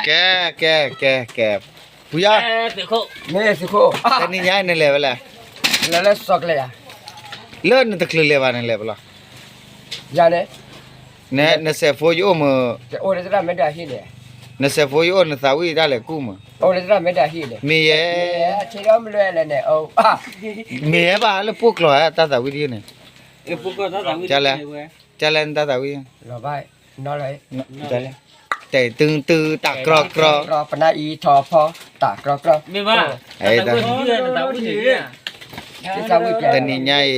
ကဲ ကဲ ကဲ ကဲ, ဖုယီၢ်, မ့ၢ်သုးခိၣ်, တနံၤညါအံၤနလဲၤဝဲလဲၣ်, လၢလၢစီၤကျဲၤယၤ, လၢနတချုးလဲၤဘၣ်နလဲၤပလီၢ်, ယၤန့ၣ်, နစဲးဖိယအိၣ်မ့ၢ်, အိၣ်လၢတၢ်မဲဒၣ်ဟံၣ်န့ၣ်, နစဲးဖိယအိၣ်နသးဝံၣ်တၢ်လဲၤကူၣ်မ့ၢ်, အိၣ်လၢတၢ်မဲဒၣ်ဟံၣ်န့ၣ်, မ့ၢ်ယဲ, ဆ့ဒီမလွဲလဲၣ်န့ၣ်, မ့ၢ်ယဲဘၣ်လၢပိာ်ကျိာ်တၢ်သးဝံၣ်ဒ်န့ၣ်, ကလဲၣ်, ကလဲၣ်နတၢ်သးဝံၣ် တဲတုၤတုၤတၢ်ကြီကြီ, ပနၢ်အံၤထီၣ်ဖီ, တၢ်ကြီကြီ, တနံၤညါအံၤ,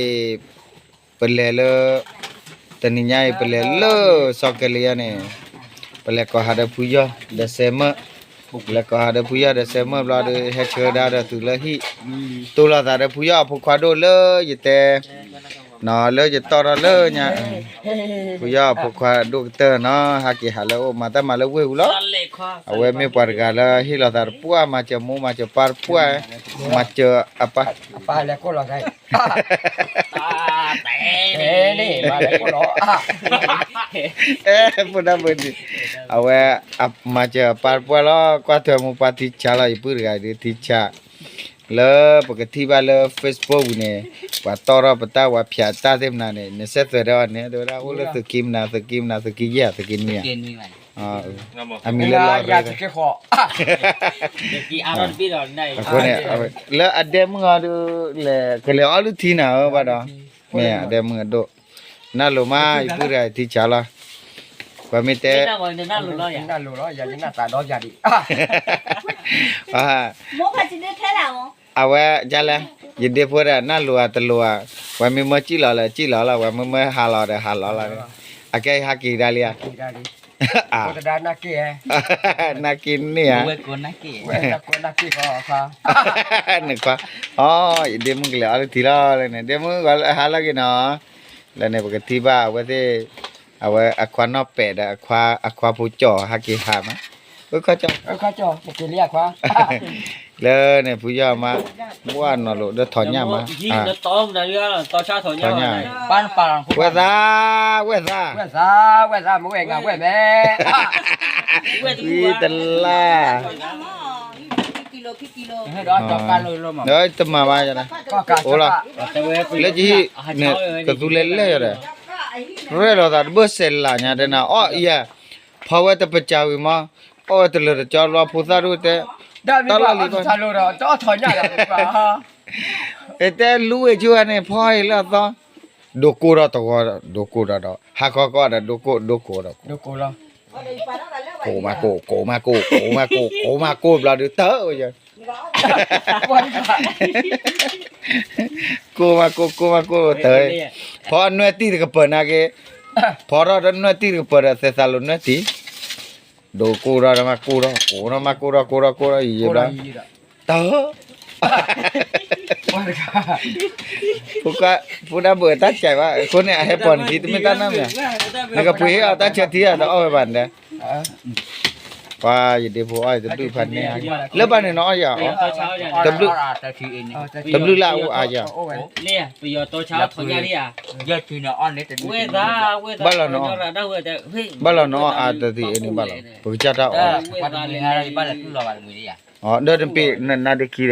ပလဲၤလၢ, တနံၤညါအံၤ ပလဲၤလၢစီၤကဲၤလံယါန့ၣ်, ပလဲၤကိးဟးဒီးဖုယီၢ်ဒီးစဲးမၢၢ်, ပလဲၤကိးဟးဒီးဖုယီၢ်ဒီးစဲးမၢၢ်ဘျီဒီး ဟဲဆှၢဒါဒီးသုးလၢဟံၣ်, တိၢ်လိာ်သးဒီးဖုယီၢ်အဖိခွါဒိၣ်လၢယတဲ နီၤ လၢယတီၢ်ထီၣ်လၢညါ, ဖုယီၢ်အဖိခွါဒိၣ်ကတၢၢ်နီၤ ဟဲက့ၤဟးလၢအအိၣ်မၤတၢ်မၤလၢဝ့ၢ်ပူၤလီၤ, အဝဲမ့ၢ်ပှၤတဂၤလၢဟ့ၣ်လီၤသးတပှၢ် မၤစၢၤမိၢ်မၤစၢၤပၢ်တပှၢ်, မၤစၢၤအပၢ်, ဖိဒၣ်ဘၢၣ်ဒံး, အဝဲမၤစၢၤအပၢ်တပှၢ်လီၤ ကွၢ်ထွဲမိၢ်ပၢ်ထံဆးလီၤ ယပုၢ်တဂၤဒုးထံဆး လၢပကထံၣ်ဘၣ်လၢ Facebook ပူၤန့ၣ်, ပှၤတီၢ်ထီၣ်ပတၢ် ပှၤဖျးတၢ်သ့ၣ်မနုၤန့ၣ် နစဲးသွဲးဒီးအီၤန့ၣ် တဲဝဲဒၣ်အိၣ်လၢသုးက့မနုၤ သုးက့မနုၤ သုးက့ယဲၢ် သုးက့နွံဧါ, အမံၤလၢလီၤရ့, အဃိန့ၣ် လၢအဒဲမုၣ်အီၤဒုး လဲၤကလဲၤအီၣ်လုၢ်ထံနၤဧၢဘၣ်ဒီး, မ့ၢ်အဒဲမုၣ်အဒိၣ်, နၢ်လိၤမး ယပုၢ်တဂၤထံဆးလီၤ, ပှၤမ့ၢ်တဲ အဝဲဒ်လဲၣ်, ယဒ့ဖိဒီး နၢ်လိၤဧါတလိၤဧါ, ပှၤမ့ၢ်မၢစံၣ်လီၤလၢစံၣ်လီၤလီၤ ပှၤမ့ၢ်မၢဟးလီၤဒီးဟးလီၤလီၤ, အကဲယဟးက့ၤဒၣ်လံဧါ, နၢ်က့ၤန့ၢ်ဧါ, နခွါ, အီ ယဒ့မုၣ်ကလဲၤအီလုၢ်ထံလီၤလၢန့ၣ် ဒ့မုၣ်ဂီၤဟါလၢက့ၤနီၤ, လၢန့ၣ် ပကထံၣ်ဘၣ်အဝဲသ့ၣ်, အဝဲအခွါနီၢ်ပဲာ်ဒီး အခွါဖိကၠီဟဲက့ၤဟးမး, အခွါကၠီ လၢန့ၣ် ဖုယီၢ်မး, ဝဲနီၤလိာ်ဒီးထီၣ်ညၣ်မး, ထီၣ်ညၣ်, ဝဲၢ်သး, ဝဲၢ်သး, ဝဲၢ်သး, မ့ၢ်ဝဲၢ်သး, ဝံတလၢ်, တမၤဘၣ်, အိၣ်လီၤ, လၢယဟံၣ်န့ၣ် ကသူလဲၤလဲၣ်ယီၤဒီး, ရဲၣ်လီၤသးတဘၣ်စဲးလးညါတဲနၤ အီၣ်အံၤ, ဖီဝဲတပစၢ်ဝံၤမး, အီၣ်ဝဲတလၢာ်တကၠီဘျီဖိသၣ်ဒိၣ်တဲ, တၢ်လီၢ်လံၤဘၣ်, တဲလူဝဲဆူဟဲန့ၣ် ဖီအံၤလၢအသီ, ဒိကိၢ်ဒီးတဂီၤ, ဒိကိၢ်ဒီးဒီး ဟးခီကီၢ်ဒီး ဒိကိၢ် ဒိကိၢ်ဒီး ကိၢ်မးကိၢ် ကိၢ်မးကိၢ် ကိၢ်မးကိၢ် ကိၢ်မးကိၢ်ဘျီဒုးတၢ်ဝဲယၤ, ကိၢ်မးကိၢ် ကိၢ်မးကိၢ်တၢ်, ဖီနွဲၣ်တံၢ်တကပၤနာ်က့, ဖီထီၣ်ဒီးနွဲၣ်တံၢ်တကပၤဒီး သဲးသးလိာ်နွဲၣ်တံၢ်, ဒိကိၢ်ဒီးမးကိၢ်ဒီး ကိၢ်ဒီးမးကိၢ်ဒီး ကိၢ်ဒီးကိၢ်ဒီးယံာ်ယံာ်ဘျီ, တၢ် ဖိဒၣ်ဘၢၣ်တၢ်စဲးဘၣ် အဃိန့ၣ် အဟဲပိာ်နခံ တမ့ၢ်တၢ်နီတမံၤ, နကပှ့ၤဟ့ၣ်အီၤတၢ်ဆၢထံအတအီၣ်ဝဲဘၣ်နတဲ, ပှၤယဒ့ဖိအီၣ်ယတဘျုးဖးန့ၢ်, လၢဘၣ်န့ၣ်နအီၣ်ယၤအီၤ, တဘျုးလၢအအိၣ်အါယၤ, ဘၣ်လီၤနအီၣ်, ဘၣ်လီၤနအီၣ်အါတသ့အ့န့ၣ်ဘၣ်လီၤ ပကစၢ်တၢ်အီၣ် ဒီးတပ့ၤနနါဒ့ခံဒီး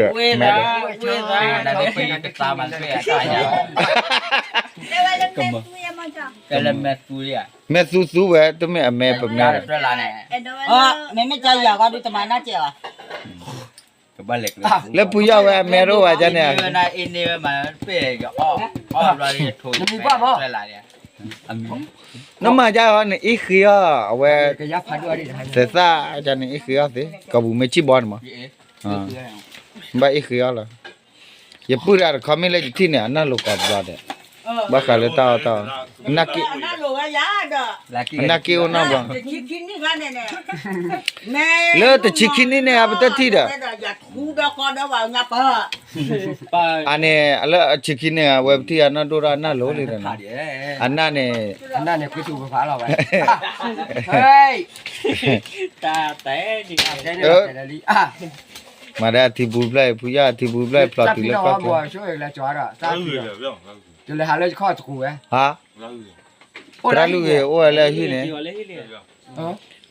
မဲာ်ဒီး မဲာ်သူသူဝဲ တမ့ၢ်အမဲာ်ပမဲာ်ဒီး မ့မ့ၢ်ကယၤကီဒုတမၤနၢ်ကဲးဘၣ် လၢဖုယီၢ်ဝဲအမဲာ်တအိၣ်ဘၣ်န့ၣ်, နမၤကၢ်အီၤန့ၣ် အ့ၣ်ဃ့အီၤ အဝဲ သဲးသၣ်ကၢ်န့ၣ် အ့ၣ်ဃ့အီၤသ့ ကီၢ်ပူၤမ့ၢ်ဆံၣ်ဘီန့ၣ်မး, ဘၣ်အ့ၣ်ဃ့အီၤလီၤ, ယပုၢ်တၢ်တခီမ့ၢ်လၢယထံၣ်န့ၣ် အနၢ်လိၤကိးဘျီဒဲး, ဘၣ်ဃးလၢတၢ်အီၣ်တၢ်အီ, အနၢ်က့အိၣ်နီၢ်ဘျီ လၢတဆံခံနံၣ်န့ၣ် ပတထံၣ်ဒီး, အန့ၣ် လၢအဆံခံနံၣ် အဝဲပထံၣ်အနီၢ်ဒိၣ်ထီၣ်အနၢ်လိၤလံဒီးနီၤ, အနၢ်န့ၣ်, မၤဒၣ်အထံပူၤဖျၢၣ် ဖျီတုၤလၢကီၢ်ချၢ, ဟါ, သရၣ်လုၢ်ဂ့ၤအိၣ်ဝဲလၢအဟံၣ်န့ၣ်,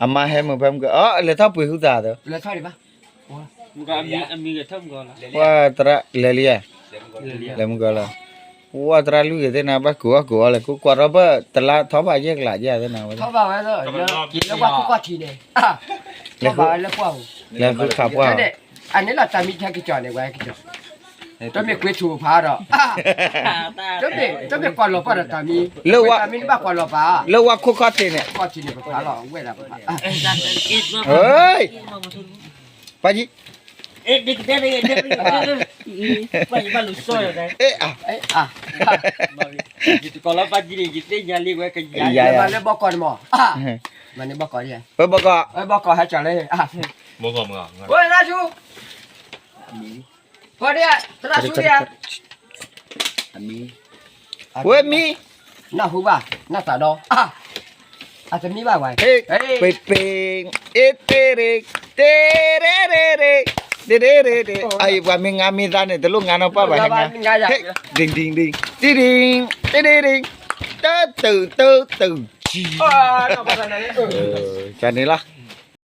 အမါဟဲမုၢ်ဖဲမုၢ်ကီး အလဲၤထီၣ်ပှ့ၤဟူသးဒီး ပှၤသရၣ်လဲၤလံဧါ, လဲၤမုၢ်ကီးလီၤ, ပှၤသရၣ်လွံၢ်ဂၤသ့ၣ်နၤ ဘၣ်ကိးအီၣ်ကိးအီလၢ ကိးကွၢ်ထီၣ်ဘၢၣ်တလါထီၣ်ဘၣ်ယဲၢ်ကလးယဲၢ်သ့ၣ်နၤဝဲ, လၢပှၢ်ပူၤ, လၢဃုခးပှၢ်ပူၤ, အန့ၣ်လီၤတၢ်မံထဲကစီၣ်န့ၣ် ဝဲကစီၣ်, တမ့ၢ်ကွ့ထူၣ်ဖးဒီး, တမ့ၢ်ကွၢ်လီၤပှၢ်ဒီးတၢ်မံ, လၢဝဲတၢ်မံန့ၣ်ဘၣ်ကွၢ်လီၤပှၢ်, လၢဝဲခိၣ်ခီၣ်ထံးန့ၣ်, ခိၣ်ခီၣ်ထံးန့ၣ်ပဖးလီၤဝဲဒၣ်ပဖး, ပၢ်ကံ လၢဘီကီၢ်န့ၣ်မး, ဘီကီၢ်, ဘီကီၢ်ဟဲကၠီလၢ, ဘီကီၢ်, ကီၢ်ဒ်သရၣ်ဆူဒံး, ဝဲမံ, နၢ်ဟူဘၣ်, နၢ်သးဒီး, အတမံဘၣ်ဝဲ, ပ့ၤပ့ၤ, အ့တ့ရ့, တ့ရ့ရ့ရ့, တ့ရ့ရ့ရ့, အအံၤပှၤမ့ၢ်ငါမ့ၢ်သးန့ၣ် တလိၣ်ငါနီၢ်ပှၢ်ဘၣ်ဟဲငါ, ဒ့ဒ့ဒ့, တံဒ့, တံဒ့ဒ့, တတုၤတတုၤ, ကန့ၣ်လီၤ.